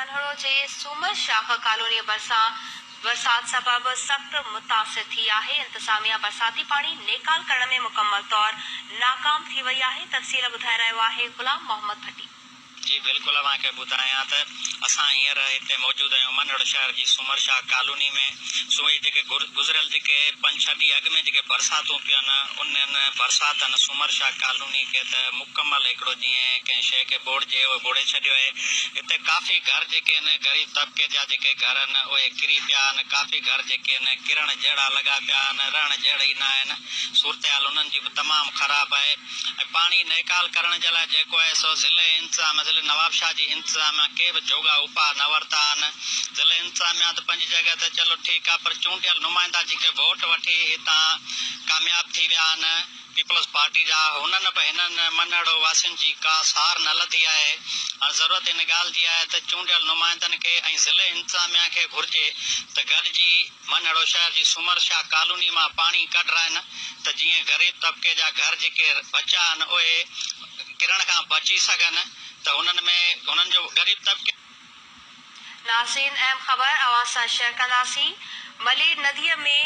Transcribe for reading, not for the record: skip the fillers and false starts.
منهڙو جي سومر شاخ ڪالونيء ڀرسان برسات سبب سخت متاثر ٿي آهي، انتظاميا برساتي پاڻي نيڪال ڪرڻ ۾ مڪمل طور ناڪام ٿي وئي آهي، تفصيل ٻڌائي رهيو آهي غلام محمد ڀٽي. جي بلڪل اوهان کي ٻڌايان ته اسان هينئر هتي موجود آهيون منهڙ شهر جي سومر شاهه ڪالوني ۾ سو هي جيڪي گذريل جيڪي پنج ڇهه ڏينهن اڳ ۾ جيڪي برساتون پيون انهن برساتن سومر شاهه ڪالوني کي ته مڪمل هڪڙو جيئن ڪنهن شيء کي ٻوڙجي اهو ٻوڙي ڇڏيو آهي. هتي ڪافي گهر جيڪي آهن غريب طبقي جا جيڪي گهر آهن اهي ڪري پيا آهن، ڪافي گهر جيڪي آهن ڪرڻ جهڙا لڳا پيا آهن، رهڻ جهڙا ئي نه آهن، صورتحال انهن جي به تمام خراب آهي ۽ پاڻي نيڪال ڪرڻ جي لاء جيڪو آهي سو ضلعي انتظاميا ضلعي نوابشاهه جي انتظاميا ڪي به جوڳا اپاء نه ورتا آهن، ضلعي انتظاميا ته پنهنجي جڳهه تي چلو ٺيڪ آهي پر چونڊيل نمائندا جيڪي ووٽ وٺي هتان ڪامياب ٿي ويا آهن. پيپلز پارٽي جا هنن به هنن منهڙو واسين جي ڪا سار نه لڌي آهي. هاڻ ضرورت ان ڳالهه جي آهي ته چونڊيل نمائندن کي ۽ ضلعي انتظاميا کي گهرجي ته گڏجي منهڙو شهر جي سومر شاهه ڪالوني مان پاڻي ڪڍرائن ته جيئن غريب طبقي جا گهر جيڪي بچا آهن اهي ڪرڻ کان بچي سگهن ته هنن ۾ هنن جو غريب طبقي ناظرين اهم خبر اوهان سان شيئر ڪنداسين ملير نديء ۾.